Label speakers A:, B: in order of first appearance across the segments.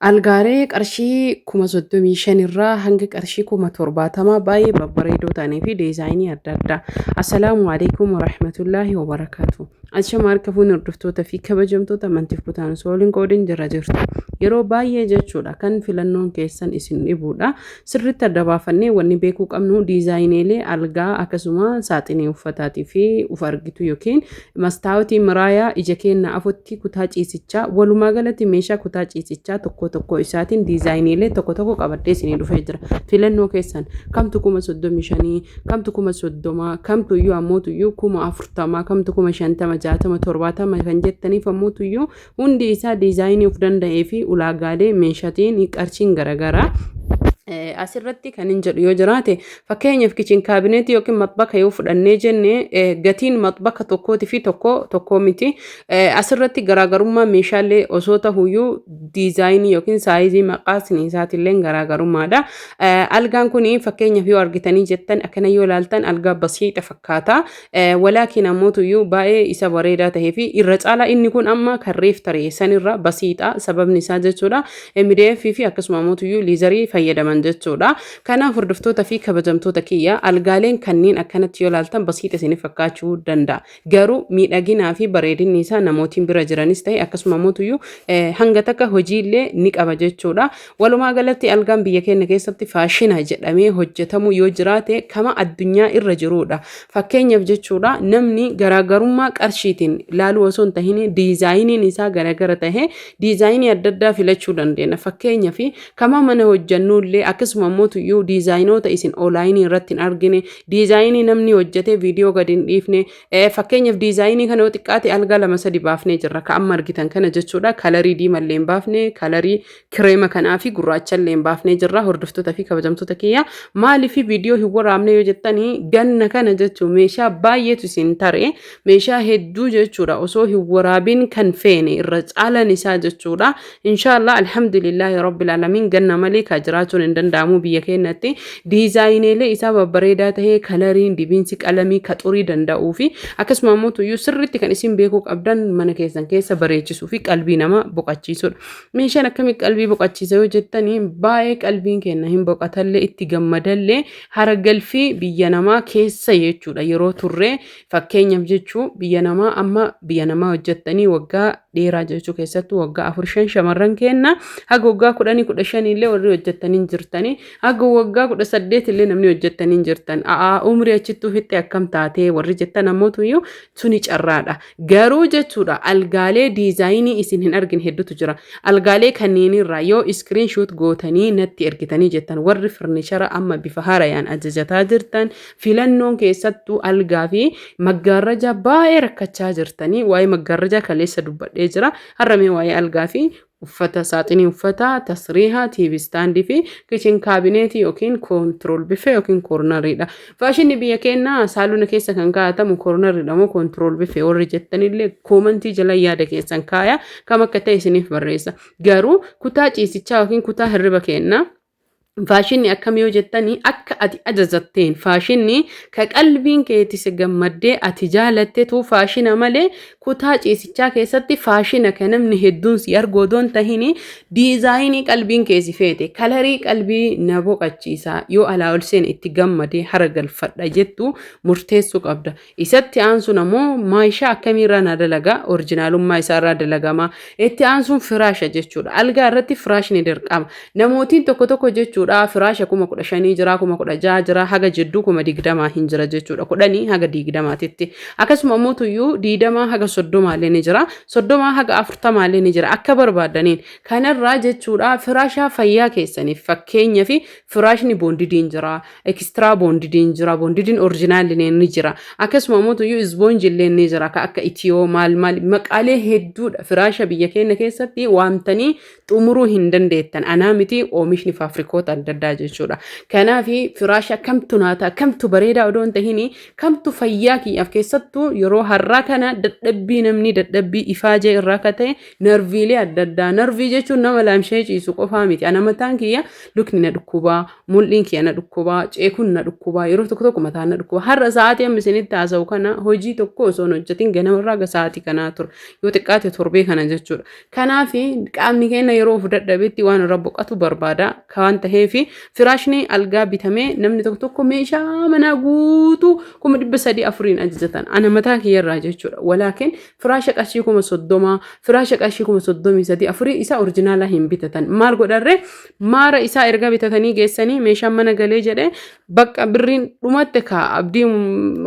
A: Algaalee qarshii 35,000 irraa hanga qarshii 70,000 baay'ee babbareedoo ta'anii fi deezaayinii adda addaa. Assalaamu alaikum warahmatullaahi wabarakaatu. Ashama harka fuunni hordoftoota fi kabajamtoota amantiif kutaan osoo waliin qoodin jira jirtu. Yeroo baay'ee jechuudha kan filannoon keessan isin dhibuudha. Sirriitti adda baafannee wanni beekuu qabnu diizaayineelee algaa akkasuma saaxinii uffataatii fi uf argitu yookiin mastaawotii miraayaa ija keenna afotti kutaa ciisichaa walumaa galatti meeshaa kutaa ciisichaa tokko tokko isaatiin diizaayiniilee tokko tokko qabadhee isinii dhufee jira. Filannoo keessan kamtu 35,000, kamtu 30,000, kamtu iyyuu ammootu iyyuu 40,000, kamtu 50,000, 60, 70 kan jettaniif ammootu iyyuu hundi isaa diizaayinii of danda'ee fi ulaagaalee meeshatiin qarshiin garaagaraa. Asirratti kan hin jedhu yoo jiraate, fakkeenyaaf kitchen cabinetii yookiin maxbaka yoo fudhannee jenne, gatiin maxbaka tokkootii fi tokko tokkoo miti. Asirratti garaagarummaa meeshaalee osoo tahuyyuu diizaayinii yookiin saayizii maqaasni isaatillee garaagarummaadha. Algaan kun fakkeenyaaf yoo argitanii jettan, akkana yoo ilaaltan algaa basiixa fakkaata. Walaakin ammootuyyuu baay'ee isa bareedaa tahee fi irra caalaa inni kun amma kan reef taree sanirra basiixa, sababni isaa jechuudha MDF fi akkasuma ammootuyyuu leatherii fayyadaman jechuudha. Kanaaf hordoftoota fi kabajamtoota kiyya, algaaleen kanneen akkanatti yoo ilaaltan basiixa isinif fakkaachuu danda'a. Garuu miidhaginaa fi bareedinni isaa namootiin bira jiranis ta'e akkasuma ammootuyyuu hanga takka hojiillee ni qaba jechuudha. Walumaa galatti algaan biyya keenya keessatti faashina jedhamee hojjetamu yoo jiraate kama addunyaa irra jirudha. Fakkeenyaaf jechuudha, namni garaagarummaa qarshiitiin ilaaluu osoo hin tahin diizaayiniin isaa garaagara tahe diizaayinii adda addaa filachuu dandeenya. Fakkeenyaaf kama mana hojjannullee akkasuma immoo tuyyuu diizaayinoota isin onlineii irratti hin argine, diizaayinii namni hojjetee viidiyoo gadi hin dhiifne. Fakkeenyaaf diizaayinii kana yoo xiqqaate algaa lama sadi baafnee jirra, ka amma argitan kana jechuudha. Colorii diimallee hin baafne, colorii creama kanaa fi gurraachallee hin baafnee jirra. Hordoftoota fi kabajamtoota kiyya, maaliif viidiyoo hin waraabne yoo jettanii, ganna kana jechuun meeshaa baay'eetu isin tare, meeshaa hedduu jechuudha osoo hin waraabin kan feene irra caalan isaa jechuudha. Inshaallah, alhamdulillahi rabbil alamin, ganna malee ka jiraachuun hin danda'amu. Biyya keenyatti diizaayineelee isaa babbareedaa tahee, coloriin dibiinsi qalamii ka xurii danda'uu fi akkasuma immoo tuyyuu sirriitti kan isin beekuu qabdan mana keessan keessa bareechisuu fi qalbii nama boqachiisudha. Meeshaan akkamii qalbii boqachiisa yoo jettanii, baay'ee qalbiin keenya hin boqatallee, itti gammadallee, hara galfii biyya namaa keessa jechuudha yeroo turre. Fakkeenyaaf jechuu biyya namaa, amma biyya namaa hojjettanii waggaa dheeraa jechuu, keessattuu waggaa afur shan, shamarran kenna haga waggaa 10 15 illee warri hojjettanii jirtanii, haga waggaa 18 illee namni hojjettanii jirtan, a'aa umrii achittuu fixxe akkam taatee warri jettan ammootuyyuu suni carraadha. Garuu jechuudha, algaalee diizaayinii isin hin argine hedduutu jira. Algaalee kanneenirraa yoo screenshot gootanii natti ergitanii jettan, warri furniture amma bifa haarayaan ajajataa jirtan, filannoon keessattuu algaa fi maggaarrajaa baay'ee rakkachaa jirtanii, waa'ee maggaarrajaa kaleessa dubbadhee jira. Har'amee waa'ee algaa fi uffata, saaxinii uffataa, tasriihaa, TV standii fi kitchen cabinetii yookiin control buffet yookiin corneriidha. Faashinni biyya keenyaa saaluna keessa kan kaa'atamu corneriidha moo control buffet warri jettanillee commentii jala yaada keessan kaaya, kam akka ta'e isiniif barreessa. Garuu kutaa ciisichaa yookiin kutaa hirriba keenyaa faashinni akkam yoo jettanii, akka ati ajajatteen faashinni ka qalbiin keetti si gammaddee ati jaalattetu faashina malee, kutaa ciisichaa keessatti faashina ka namni hedduun si argu odoo hin tahini, diizaayinii qalbiin keessi feete, colorii qalbii na boqachiisa, yoo alaa ol seene itti gammadee hara galfadha jettu murteessuu qabda. Isatti aansuun ammoo maayishaa akkamiirraa na dalagaa, originalummaa isaarraa dalagama. Itti aansuun firaasha jechuudha. Algaa irratti firaashni dirqama. Namootiin tokko tokko jechuudha firaasha 15,000 jira, 16,000 jira, haga jidduu 20,000 hin jira jechuudha. 10 haga 20titti. Akkasuma immoo tuyyuu 20 haga 30llee ni jira. 30 haga 40llee ni jira. Akka barbaadaniin. Kanarraa jechuudha firaashaa fayyaa keessaniif, fakkeenyaaf firaashni bondediin jira. Extra bondediin jira. Bondediin originalillee ni jira. Akkasuma immoo tuyyuu spongeillee ni jira. Akka itiyoo maal maal maqaalee hedduudha. Firaasha biyya keenya keessatti waamtanii xumuruu hin dandeettan. Anaa miti, oomishni faafrikoota adda adda addaa jechuudha. Kanaaf firaasha kamtu naata, kamtu bareedaa odoo hin tahin, kamtu fayyaa kiyyaaf, keessattuu yeroo har'aa kana dadhabbii namni dadhabbii ifaajee irraa akka ta'e narviilee adda addaa. Narvii jechuun nama laamshee ciisu qofaa miti. Ana mataan kiyya lukni na dhukkubaa, mul'iin kiyya na dhukkubaa, ceekuun na dhukkubaa, yeroo tokko tokko mataan na dhukkubaa. Har'a sa'aatii amma isinitti haasa'u kana hojii tokko osoo hin hojjetin ganamarraa gara sa'aatii kanaa tura. Yoo xiqqaate torbee kana jechuudha. Kanaaf qaamni keenya yeroo of dadhabetti waan irra boqotu barbaada. Waan ta'eef firaashni algaa bitamee namni tokko tokko meeshaa manaa guutuu 300,000-400,000 ajajatan. Ana mataa kiyyarraa jechuudha. Walaakin firaasha qarshii 30,000, firaasha qarshii 33,000-4,000 isaa original hin bitatan. Maal godharree, maara isaa erga bitatanii geessanii meeshaan mana galee jedhee bakka birriin dhumatte kaa abdii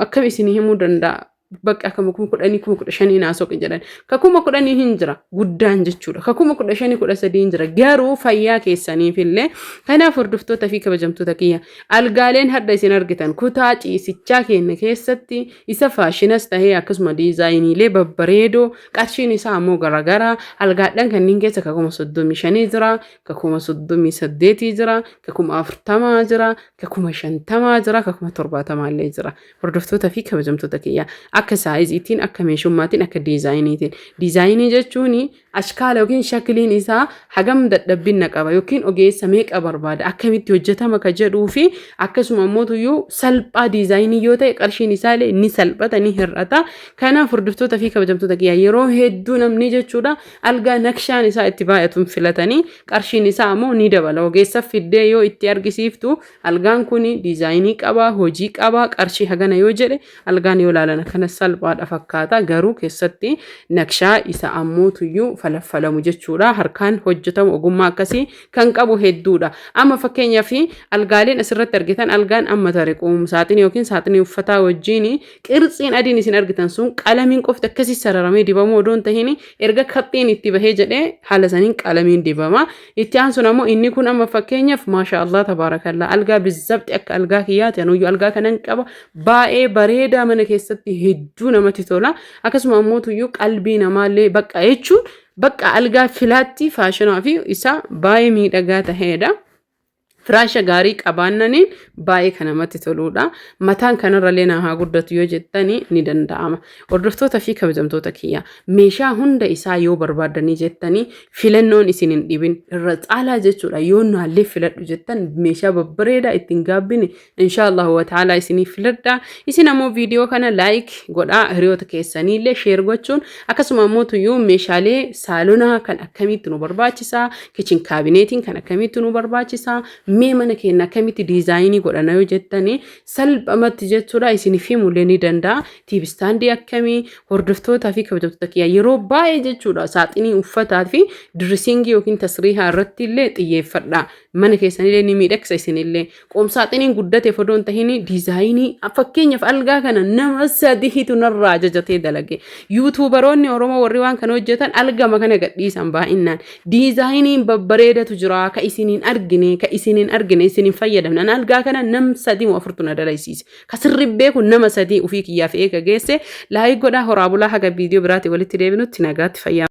A: akkam isinii himuu danda'a. Bakka akkama 10,000, 15,000 naa soqi jedhan. Ka 10,000 hin jira guddaan jechuudha. Ka 15,000, 13,000 hin jira. Garuu fayyaa keessaniif illee. Kanaaf hordoftoota fi kabajamtoota kiyya, algaaleen hadha isin argitan kutaa ciisichaa keenya keessatti isa faashinas tahee akkasuma diizaayiniilee babbareedoo, qarshiin isaa ammoo garaagaraa. Algaadhaan kanneen keessa ka 35,000 jira, ka 38,000 jira, ka 40,000 jira, ka 50,000 jira, ka 70,000 illee jira. Hordoftoota fi kabajamtoota kiyya, akka saayiziitiin, akka meeshummaatiin, akka diizaayiniitiin. Diizaayinii jechuun ashkaala yookiin shakliin isaa hagam dadhabbina qaba yookiin ogeessa meeqa barbaada, akkamitti hojjetama ka jedhuu fi akkasuma immoo tuyyuu salphaa diizaayinii yoo ta'e qarshiin isaallee ni salphata, ni hir'ata. Kanaaf hordoftoota fi kabajamtoota kiyya, yeroo hedduu namni jechuudha algaa nakshaan isaa itti baay'atuun filatanii qarshiin isaa ammoo ni dabala. Ogeessa fiddee yoo itti argisiiftu, algaan kun diizaayinii qaba, hojii qaba, qarshii hagana yoo jedhe, algaan yoo ilaalan akkana salphaadha fakkaata, garuu keessatti nakshaa isa ammoo tuyyuu falaffalamu jechuudha. Harkaan hojjetamu, ogummaa akkasii kan qabu hedduudha. Amma fakkeenyaaf algaaleen asirratti argitan, algaan amma tare saaxinii yookiin saaxinii uffataa wajjin qirtsiin adiin isin argitan sun qalamiin qofti akkasii sararamee dibamuu odoo hin tahin, erga kapheen itti bahee jedhee haala saniin qalamiin dibama. Itti aansuun ammoo inni kun amma fakkeenyaaf maasha Allah tabaarakallaa algaa bizzabxi akka algaa kiyyaati. Anuyyuu algaa kanan qaba, baay'ee bareedaa, mana keessatti hedduu namatti tola. Akkasuma ammoo tuyyuu qalbii namaallee bakka jechuun bakka algaa filaatti faashinaa fi isa baay'ee miidhagaa tahedha. Firaasha gaarii qabaannaniin baay'ee kan namatti toludha. Mataan kanarrallee na haa guddatu yoo jettani ni danda'ama. Hordoftoota fi kabajamtoota kiyya, meeshaa hunda isaa yoo barbaaddanii jettanii filannoon isin hin dhibin irra caalaa jechuudha. Yoo naallee filadhu jettan meeshaa babbareedaa ittiin gaabbine inshaallahu wa ta'ala isinii filadha. Isin ammoo viidiyoo kana like godhaa, hiriyoota keessaniillee share gochuun, akkasuma ammoo tuyyuu meeshaalee saalonaa kan akkamitti nu barbaachisaa, kitchen cabinetiin kan akkamitti nu barbaachisaa, mee mana keenya akkamitti diizaayinii godhana yoo jettanii salphamatti jechuudha isiniif himuullee ni danda'a. TV standii akkamii, hordoftootaa fi kabajamtoota kiyya, yeroo baay'ee jechuudha saaxinii uffataa fi dressingii yookiin tasriihaa irratti illee xiyyeeffadha. Mana keessanillee ni miidhagsa isinillee. Qoomsaaxiniin guddateef odoo hin tahin diizaayinii, fakkeenyaaf algaa kana nama sadiitu narraa ajajatee dalage. YouTuberoonni Oromoo warri waan kana hojjetan algama kana gadhiisan baay'inaan. Diizaayiniin babbareedatu jira ka isiniin argine, ka isiniin argine isiniin fayyadamne. Algaa kana nam sadii moo afurtu na dalaysiise. Ka sirri beeku nama sadii ofii kiyyaaf eega geesse. Like godhaa, horaa bulaa, haga viidiyoo biraatti walitti deebinutti nagaatti, fayyaa.